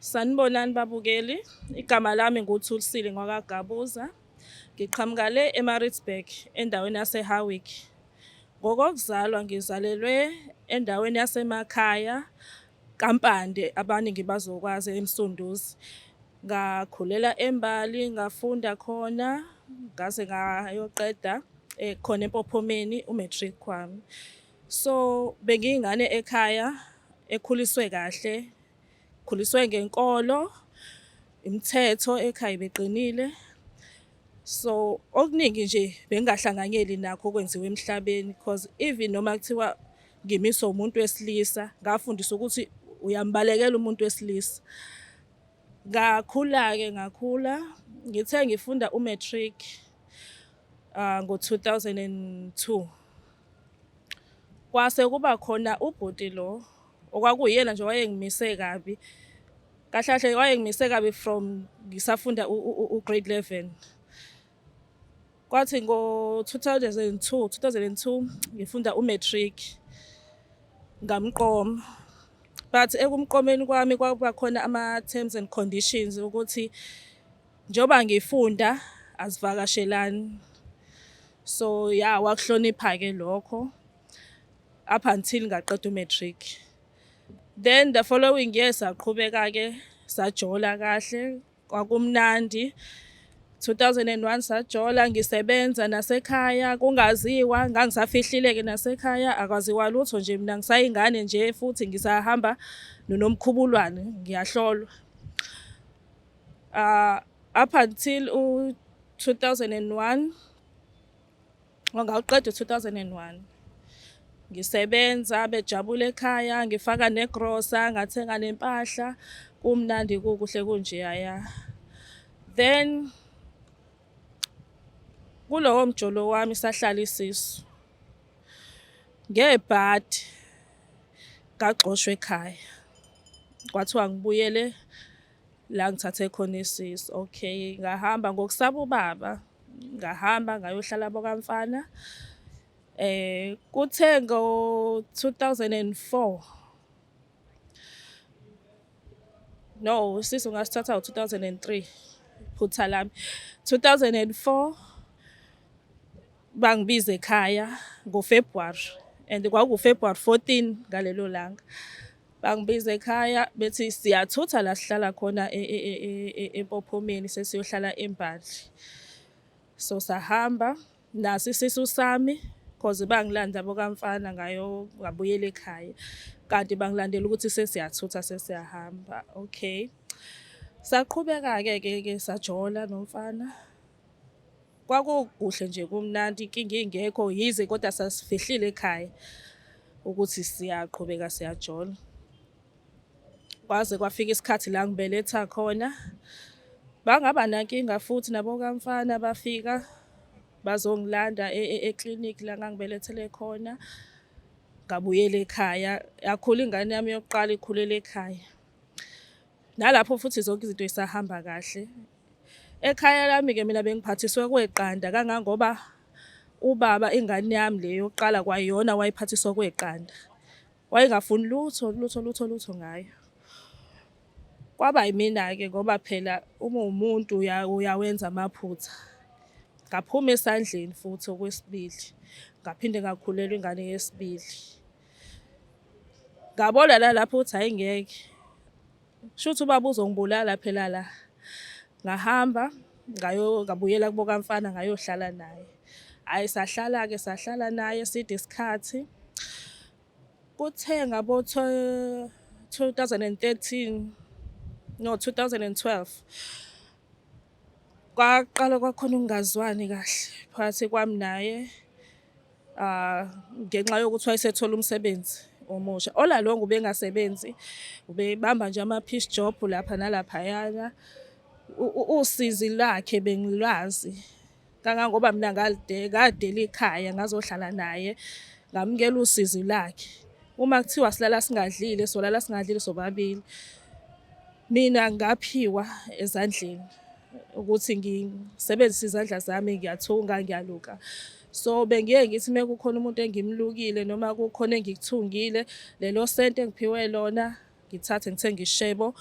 Sanibonani babukeli, igama lami nguThulisile ngwakaGabuza. Ngiqhamuka le eMaritzburg endaweni yaseHowick. Ngokokuzalwa ngizalelwe endaweni yasemakhaya kaMpande, abaningi bazokwazi eMsunduzi. Ngakhulela eMbali, ngafunda khona ngaze ngayoqeda khona eMpophomeni u-matric wami. So bengiyingane ekhaya ekhuliswe kahle, khuliswe ngenkolo, imithetho ekhaya ibiqinile. So okuningi nje bengingahlanganyeli nakho okwenziwa emhlabeni because even noma kuthiwa ngimiswa umuntu wesilisa, ngafundiswa ukuthi uyambalekela umuntu wesilisa. Ngakhula-ke ngakhula, ngithe ngifunda u-matric ngo-2002. Kwase kuba khona ubhuti lo okwakuyena nje wayengimise kabi. Kahle kahle wayengimise kabi from ngisafunda u-grade 11. Kwathi ngo-2002, 2002 ngifunda u-matric ngamqoma. But ekumqomeni kwami kwakuba khona ama-terms and conditions ukuthi njengoba ngifunda asivakashelani. So ya wakuhlonipha-ke lokho up until ngaqeda u-matric. Then the following year saqhubeka-ke sajola kahle, kwakumnandi. 2001 sajola, ngisebenza nasekhaya kungaziwa, ngangisafihlile-ke nasekhaya, akwaziwa lutho nje mina ngisayingane nje futhi ngisahamba noNomkhubulwane ngiyahlolwa. Up until u-2001, ngawuqeda u-2001 ngisebenza, bejabula ekhaya, ngifaka negrosa, ngathenga nempahla, kumnandi kukuhle kunjeyaya. Then kulowo mjolo wami sahlala isisu ngebhadi, ngagxoshwa ekhaya, kwathiwa ngibuyele la ngithathe khona isisu. Okay, ngahamba ngokusaba ubaba, ngahamba ngayohlala bokamfana. Kuthe ngo-2004, no, isisu ngasithatha ngo-2003, phutha lami. 2004 bangibiza ekhaya ngoFebruary, and kwakuFebruary 14 ngalelo langa. Bangibiza ekhaya bethi siyathutha la sihlala khona eMpophomeni, sesiyohlala eMbali. So sahamba naso isisu sami cause bangilanda bokamfana ngayo ngabuyela ekhaya. Kanti bangilandela ukuthi sesiyathutha sesiyahamba. Okay. Saqhubeka-ke ke ke sajola nomfana. Kwakukuhle nje kumnandi, inkinga ingekho, yize kodwa sasifihlile ekhaya ukuthi siyaqhubeka siyajola. Kwaze kwafika isikhathi la ngibeletha khona. Bangaba nankinga futhi nabo kamfana, bafika bazongilanda eklinikhi la ngangibelethele khona. Ngabuyela ekhaya, yakhula ingane yami yokuqala, ikhulela ekhaya. Nalapho futhi zonke izinto zisahamba kahle. Ekhaya lami-ke mina bengiphathiswe kweqanda kangangoba ubaba ingane yami le yokuqala kwayona wayiphathiswa kweqanda. Wayengafuni lutho lutho lutho lutho ngayo. Kwaba yimina-ke ngoba phela uma uwumuntu uyawenza amaphutha. Ngaphuma esandleni futhi okwesibili, ngaphinde ngakhulelwa ingane yesibili. Ngabona nalapho ukuthi hhayi ngeke, shuthi ubaba uzongibulala phela la. Ngahamba ngabuyela kubo kamfana ngayohlala naye. Hhayi sahlala-ke sahlala naye eside isikhathi. Kuthe ngabo 2013, no 2012, kwaqala kwakhona ukungazwani kahle phakathi kwami naye ngenxa yokuthi wayesethola umsebenzi omusha. All along ubengasebenzi, ubebamba nje ama-piece job lapha nalaphayana. Usizi lwakhe bengilwazi kangangoba mina ngadela ikhaya ngazohlala naye, ngamukela usizi lwakhe. Uma kuthiwa silala singadlile, solala singadlile sobabili. Mina ngaphiwa ezandleni ukuthi ngisebenzise izandla zami, ngiyathunga, ngiyaluka. So bengiye ngithi uma kukhona umuntu engimlukile noma kukhona engikuthungile, lelo senti engiphiwe lona ngithathe ngithenge ishebo,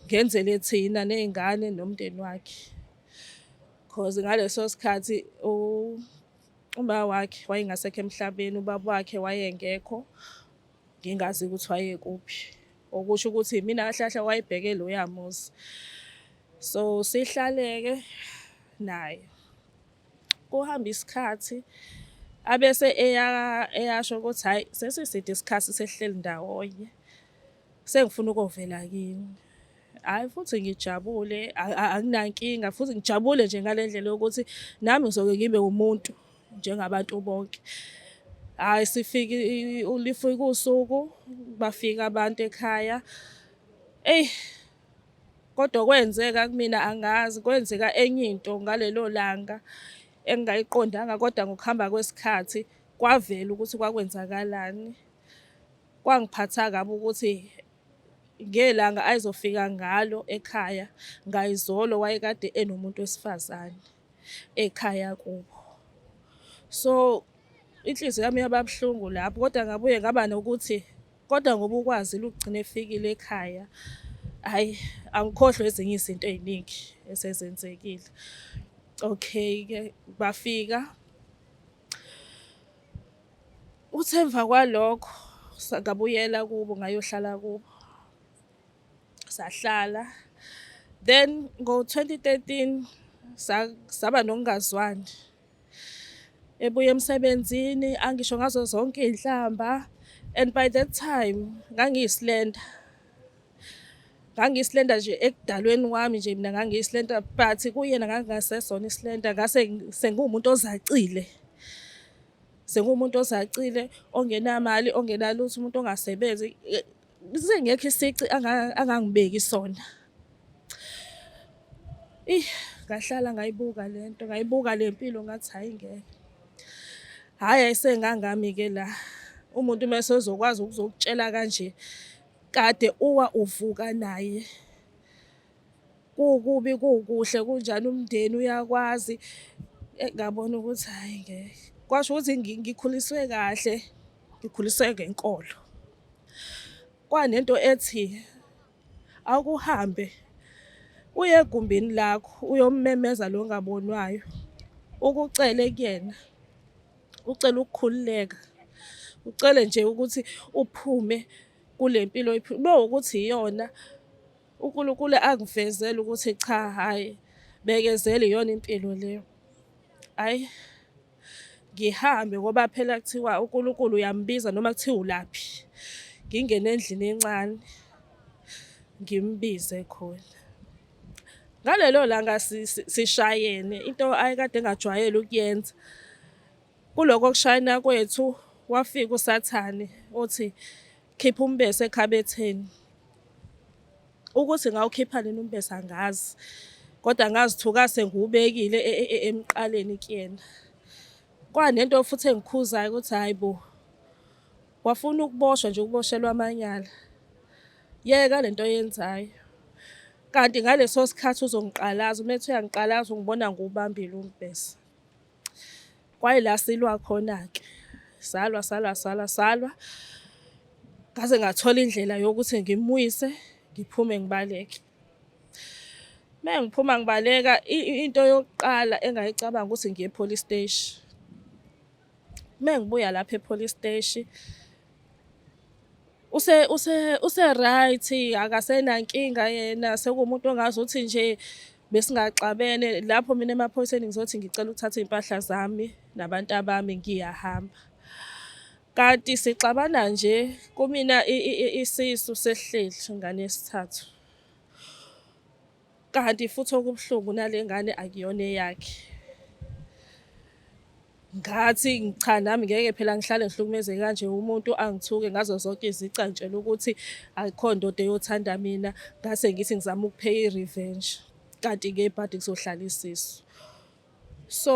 Ngenzele thina ney'ngane nomndeni wakhe. Cause ngaleso sikhathi uma wakhe wayengasekho emhlabeni, ubaba wakhe wayengekho, ngingazi ukuthi wayekuphi. Okusho ukuthi imina kahle kahle owayebheke loya muzi. So sihlale-ke naye. Kuhambe isikhathi abese eyasho ukuthi hhayi sesiside isikhathi sesihleli ndawonye, sengifuna ukuyovela kini. Hhayi futhi ngijabule anginankinga futhi ngijabule nje ngale ndlela yokuthi nami ngizoke ngibe umuntu njengabantu bonke. Hhayi sifike lifike usuku bafika abantu ekhaya. Eyi kodwa kwenzeka kumina angazi kwenzeka enye into ngalelo langa engingayiqondanga kodwa ngokuhamba kwesikhathi kwavela ukuthi kwakwenzakalani. Kwangiphatha kabi ukuthi ngelanga ayezofika ngalo ekhaya ngayizolo wayekade enomuntu wesifazane ekhaya kubo. So inhliziyo yami yaba buhlungu lapho kodwa ngabuye ngaba nokuthi Kodwa ngoba ukwazile ukugcina efikile ekhaya, hhayi angikhohlwa ezinye izinto ey'ningi esezenzekile. Okay-ke bafika. Uthi emva kwalokho ngabuyela kubo ngayohlala kubo. Sahlala then ngo-2013 saba nokungazwani. Ebuya emsebenzini angisho ngazo zonke iy'nhlamba and by that time ngangiyisilenda. Ngangiyisilenda nje ekudalweni kwami nje mina ngangiyisilenda but kuyena ngangingasesona isilenda ngase sengiwumuntu ozacile. Sengiwumuntu ozacile ongenamali ongenalutho umuntu ongasebenzi. Singekho isici angangibeki sona. Eyi ngahlala ngayibuka le nto, ngayibuka le mpilo ngathi hhayi ngeke. Hhayi ayisengangami-ke la. Umuntu uma esezokwazi ukuzokutshela kanje, kade uwa uvuka naye. Kukubi kukuhle kunjani umndeni uyakwazi. Ngabona ukuthi hhayi ngeke. Kwasho ukuthi ngikhuliswe kahle, ngikhuliswe ngenkolo. Kwanento ethi akuhambe uye egumbini lakho uyommemeza lo ongabonwayo, ukucele kuyena, ucele ukukhululeka, ucele nje ukuthi uphume kule mpilo uma kuwukuthi iyona uNkulunkulu angivezele ukuthi cha hhayi bekezela iyona impilo leyo. Hhayi ngihambe ngoba phela kuthiwa uNkulunkulu uyambiza noma kuthiwa ulaphi. Ngingene endlini encane ngimbize khona. Ngalelo langa sishayene into ayekade engajwayele ukuyenza. Kuloko kushayana kwethu wafika uSathane othi khipha umbese ekhabetheni. Ukuthi ngawukhipha nini umbese angazi, kodwa ngazithuka sengiwubekile e, e, e, emqaleni kuyena. Kwanento futhi engikhuzayo ukuthi hhayi bo, wafuna ukuboshwa nje ukuboshelwa amanyala. Yeka lento oyenzayo. Kanti ngaleso sikhathi uzongiqalaza, uma ethi uyangiqalaza ungibona ngiwubambile umbese. Kwayila silwa khona-ke, salwa salwa salwa salwa ngaze ngathola indlela yokuthi ngimwise ngiphume ngibaleke. Uma ngiphuma ngibaleka into yokuqala engayicabanga ukuthi ngiye e-police steshi. Uma ngibuya lapha e-police steshi use use use-right akasenankinga yena sekuwumuntu ongazuthi nje besingaxabene. Lapho mina emaphoyiseni ngizothi ngicela ukuthatha iy'mpahla zami nabantu abami ngiyahamba. Kanti sixabana nje kumina isisu sesihleli ingane yesithathu. Kanti futhi okubuhlungu nale ngane akuyona eyakhe. Ngathi cha nami ngeke phela ngihlale ngihlukumezeke kanje umuntu angithuke ngazo zonke izici angitshela ukuthi akukho ndoda eyothanda mina ngase ngithi ngizama ukupheya i-revenge kanti ngebhadi kuzohlala isisu. So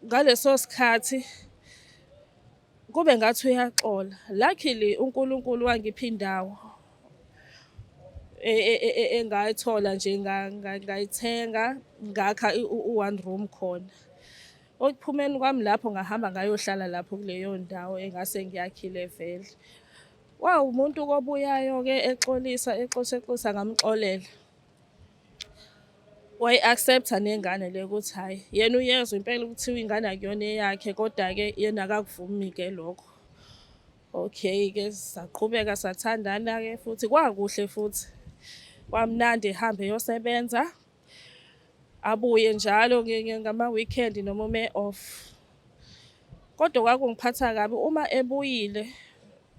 ngaleso sikhathi kube ngathi uyaxola. Luckily uNkulunkulu wangipha indawo e, e, e, engayithola nje ngayithenga ngakha u-one room khona. Ekuphumeni kwami lapho ngahamba ngayohlala lapho kuleyo ndawo engase ngiyakhile vele. Wawumuntu kobuyayo-ke exolisa exolisa exolisa ngamxolela. Wayi-accept-a nengane le ukuthi hhayi yena uyezwa impela ukuthiwa ingane akuyona eyakhe kodwa-ke yena akakuvumi-ke lokho. Okay-ke saqhubeka sathandana-ke futhi kwakuhle futhi kwamnandi ehambe eyosebenza abuye njalo ngama-weekend noma uma e-off. Kodwa kwakungiphatha kabi uma ebuyile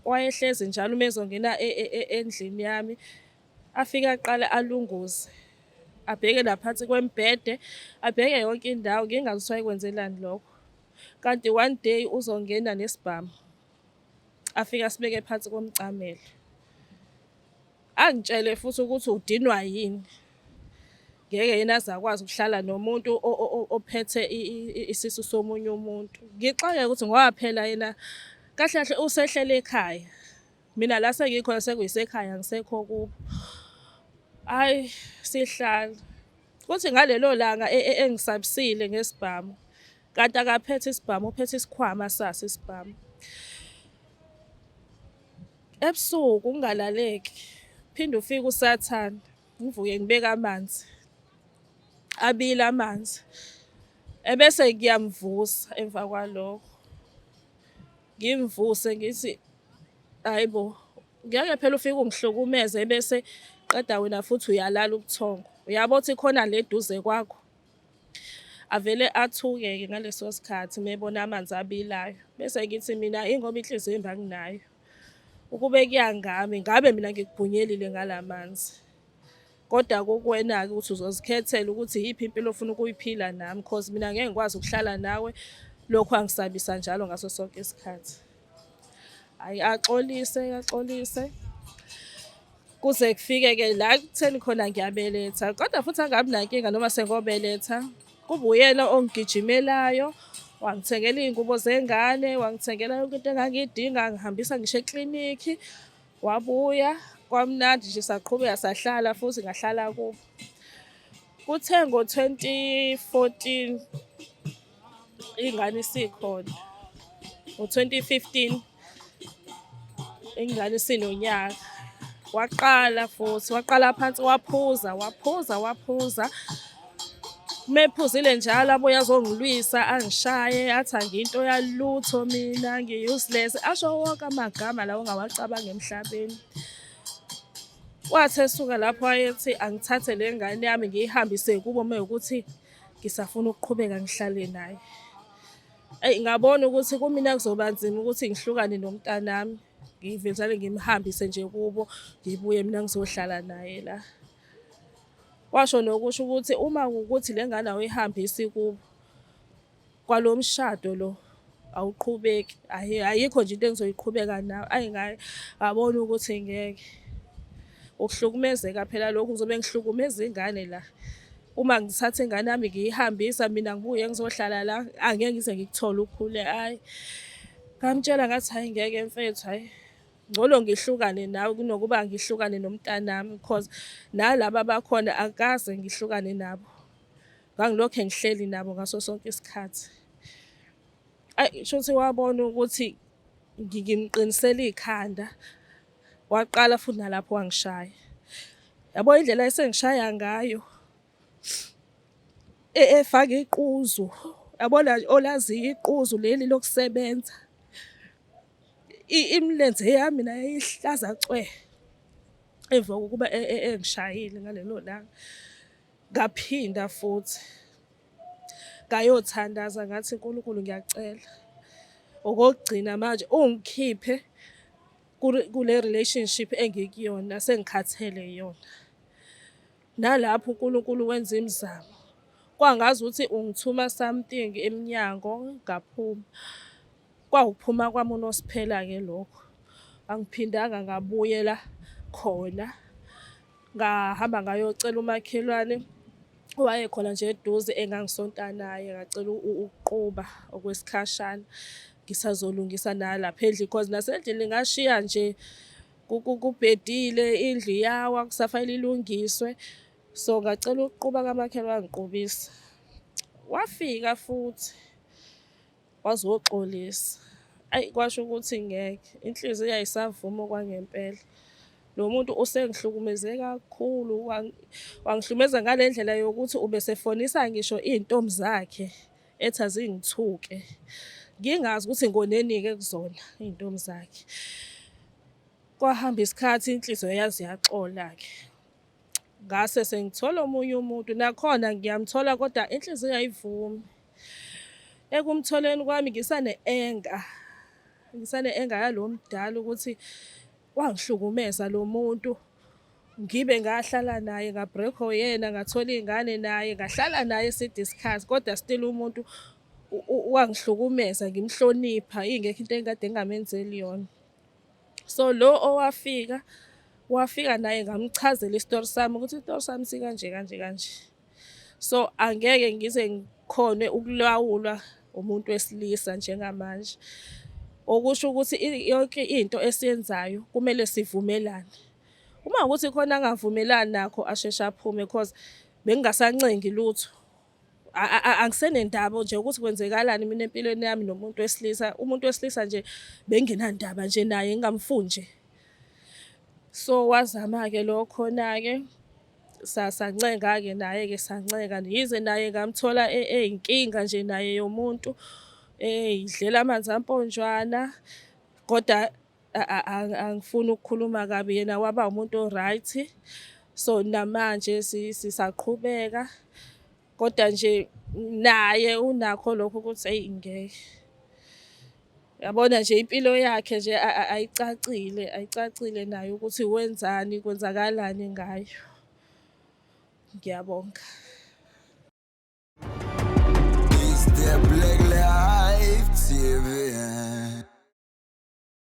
wayehlezi njalo uma ezongena endlini yami afike aqale alunguze abheke naphansi kwembhede abheke yonke indawo ngingazi ukuthi wayekwenzelani lokho. Kanti one day uzongena nesibhamu afike asibeke phansi komcamelo. Angitshele futhi ukuthi udinwa yini. Ngeke yena aze akwazi ukuhlala nomuntu ophethe isisu somunye umuntu. Ngixakeke ukuthi ngoba phela yena kahle kahle usehlele ekhaya. Mina la sengikhona sekuyisekhaya angisekho kubo. Hhayi sihlala. Kuthi ngalelo langa engisabisile ngesibhamu kanti akaphethe isibhamu uphethe isikhwama saso isibhamu. Ebusuku kungalaleki phinde ufike usathane ngivuke ngibeke amanzi abile amanzi ebese ngiyamvusa emva kwalokho ngimvuse ngithi hayi bo ngeke phela ufike ungihlukumeze bese qeda wena futhi uyalala ubuthongo uyabo ukuthi khona le duze kwakho. Avele athuke-ke ngaleso sikhathi uma ebona amanzi abilayo. Bese ngithi mina ingoba inhliziyo embi anginayo. Ukube kuya ngami ngabe mina ngikubhunyelile ngala manzi. Kodwa kukuwena-ke ukuthi uzozikhethela ukuthi iyiphi impilo ofuna ukuyiphila nami cause mina ngeke ngikwazi ukuhlala nawe lokhu angisabisa njalo ngaso sonke isikhathi. Hhayi axolise axolise kuze kufike-ke la kutheni khona ngiyabeletha kodwa futhi angabi nankinga noma sengobeletha kube uyena ongigijimelayo wangithengela iy'ngubo zengane wangithengela yonke into engangiyidinga ngihambisa ngisho eklinikhi wabuya kwamnandi nje saqhubeka sahlala futhi ngahlala kubo. Kuthe ngo-2014 ingane isikhona ngo-2015 ingane isinonyaka waqala futhi waqala phansi waphuza waphuza waphuza mephuzile njalo abuye azongilwisa angishaye athi anginto yalutho mina ngi-useless asho wonke amagama lawo ongawacabanga emhlabeni. Wathi esuka lapho wayethi angithathe le ngane yami ngiyihambise kubo uma ukuthi ngisafuna ukuqhubeka ngihlale naye. Eyi ngabona ukuthi kumina kuzoba nzima ukuthi ngihlukane nomntanami ngivele ngimhambise nje kubo ngibuye mina ngizohlala naye la. Washo nokusho ukuthi uma kuwukuthi le ngane awuyihambisi kubo kwalo mshado lo awuqhubeki ayikho nje into engizoyiqhubeka nawe. Ayi ngabona ukuthi ngeke ukuhlukumezeka phela lokhu ngizobe ngihlukumeza ingane la. Uma ngithatha ingane yami ngiyihambisa mina ngibuye ngizohlala la angeke ngize ngikuthole ukukhule hhayi. Ngamtshela ngathi hhayi ngeke mfethu hhayi ngcono ngihlukane nawe kunokuba ngihlukane nomntanami cause nalaba abakhona angikaze ngihlukane nabo. Ngangilokhe ngihleli nabo ngaso sonke isikhathi. Ayi shuthi wabona ukuthi ngimqinisele ikhanda waqala futhi nalapho wangishaya. Yabo indlela esengishaya ngayo efaka iquzu yabona olaziyo iquzu leli lokusebenza imilenze yami nayo yayihlaza cwe emva kokuba engishayile ngalelo langa. Ngaphinda futhi ngayothandaza ngathi Nkulunkulu ngiyacela okokugcina manje ungikhiphe kule relationship engikuyona sengikhathele iyona. Nalapho uNkulunkulu wenza imizamo kwangazuthi ungithuma something emnyango ngaphuma. Kwawukuphuma kwami uNosiphela-ke lokho. Angiphindanga ngabuyela khona. Ngahamba ngayocela umakhelwane owayekhona nje eduze engangisonta naye, ngacela ukuquba okwesikhashana ngisazolungisa nalapha endlini cause nasendlini ngashiya nje kubhedile, indlu iyawa kusafanele ilungiswe. So ngacela ukuquba kamakhelwane wangiqubisa. Wafika futhi wazoxolisa. Ayi kwasho ukuthi ngeke, inhliziyo ayisavumi okwangempela. Lo muntu usengihlukumeze kakhulu, wangihlukumeza ngale ndlela yokuthi ubesefonisa ngisho iy'ntombi zakhe ethi azingithuke. Ngingazi ukuthi ngoneni-ke kuzona iy'ntombi zakhe. Kwahamba isikhathi inhliziyo yaze yaxola-ke. Ngase sengithola omunye umuntu, nakhona ngiyamthola kodwa inhliziyo ayivumi. Ekumtholeni kwami ngisane-anger, ngisane-anger yalo mdala ukuthi wangihlukumeza lo muntu. Ngibe ngahlala naye nga-break-wa uyena, ngathola iy'ngane naye, ngahlala naye eside isikhathi kodwa still umuntu wangihlukumeza ngimhlonipha, ingekho into engikade ngingamenzeli yona. So lo owafika, wafika naye ngamchazela isitori sami ukuthi isitori sami sikanje kanje kanje. So angeke ngize ngikhone ukulawulwa umuntu wesilisa njengamanje. Okusho ukuthi yonke into esiyenzayo kumele sivumelane. Uma kuwukuthi khona angavumelani nakho asheshe aphume cause bengingasancengi lutho. Angisenendaba nje ukuthi kwenzekalani mina empilweni yami nomuntu wesilisa. Umuntu wesilisa nje bengingenandaba nje naye, ngingamfuni nje. So wazama-ke lo khona-ke, sancenga-ke naye-ke sancenga. Yize naye ngamthola eyinkinga nje naye yomuntu, ey'dlela amanzi amponjwana kodwa angifuni ukukhuluma kabi, yena waba umuntu o-right. So namanje sisaqhubeka kodwa nje naye unakho lokho ukuthi eyi ngeke. Yabona nje impilo yakhe nje ayicacile, ayicacile naye ukuthi wenzani, kwenzakalani ngayo. Ngiyabonga. It's the Black Life TV.